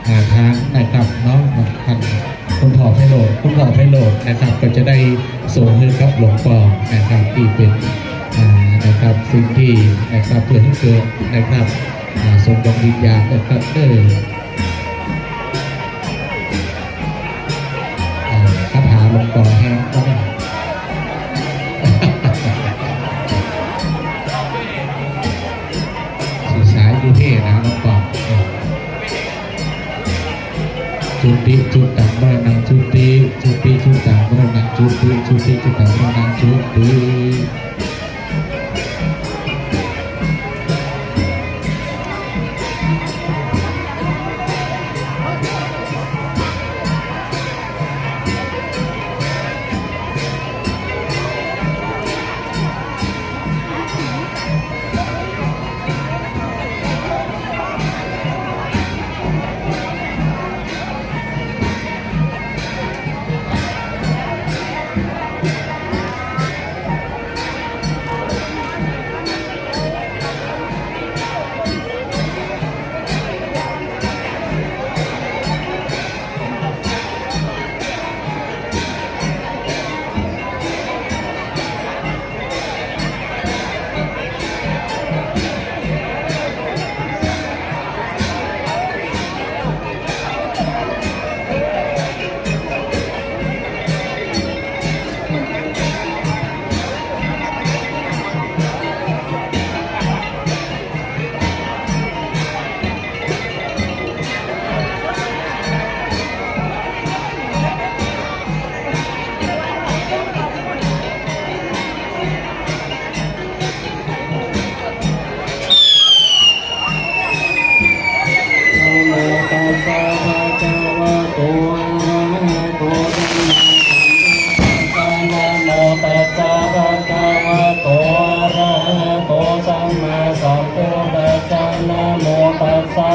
ຫາທາງນະຄັບເນາະ ທ່ານຄຸນພໍ່ໄພໂຣດ ຄຸນພໍ່ໄພໂຣດນະຄັບ ກໍຈະໄດ້ສົ່ງໃຫ້ກັບຫຼວງພໍ່ນະຄັບ ທີ່ເປັນ ອ່າ ນະຄັບ ສິ່ງທີ່ນະຄັບ ເພື່ອໃຫ້ເກີດນະຄັບ ອ່າ ສົມດວງວິນຍານນະຄັບເດີ. ອ່າ ຄາຖາຫຼວງພໍ່ແຮງບໍ່ນະ? ຊິສາຍຢູ່ເພນະ ຫຼວງພໍ່. ຈຸຕິ ຈຸຕັງ ມະລະນັງ ຈຸຕິ ຈຸຕິ ຈຸຕັງ ມະລະນັງ ຈຸຕິ ຈຸຕິ ຈຸຕັງ ມະລະນັງ ຈຸຕິ. ນະໂມຕັດສະ ພະຄະວະໂຕ ອະລະຫະໂຕ ສຳມາສຳພຸດທັດສະ ນະໂມຕັດສະ ພະຄະວະໂຕ ອະລະຫະໂຕ ສຳມາສຳພຸດທັດສະ ນະໂມຕັດສະ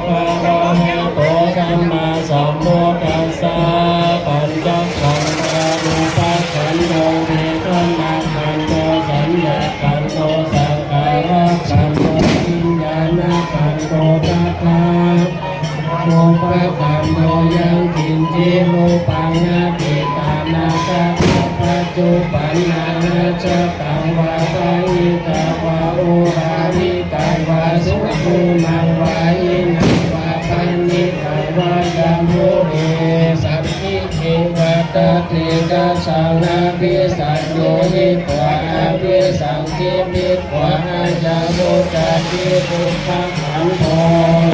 ອະລະຫະໂຕ ສຳມາສຳພຸດທັດສະ ປັນຈະຂັນທາ ຮູປະຂັນໂທ ເວທະນາຂັນໂທ ສັນຍາຂັນໂທ ສັງຂາລະຂັນໂທ ວິນຍານະຂັນໂທ ຕະຖາໂຕ ຮູປະຂັນໂທ ຍັງກິນຈິ ຮູປັງ ອະດີຕານາຄະຕາ ປັດຈຸບັນນານະ ຈະ ຕັງ ວາ ປະຫິຕາ ວາ ໂອ ປາລິຕາ ວາ ສຸຂຸນັງ ວາ ຫິນັງ ວາ ປະນີຕາ ວາ ຍັມ ປຸ ເຣ ສັນຕິ ເກ ວະ ຕະ ເທ ຈະ ສັງ ນາ ພິ ສັນ ໂຍ ຫິ ວາ ອະ ພິ ສັງ ກິ ມິ ວາ ອາ ຍະ ໂນ ຈະ ຕິ ປຸ ພະ ຄັນ ໂທ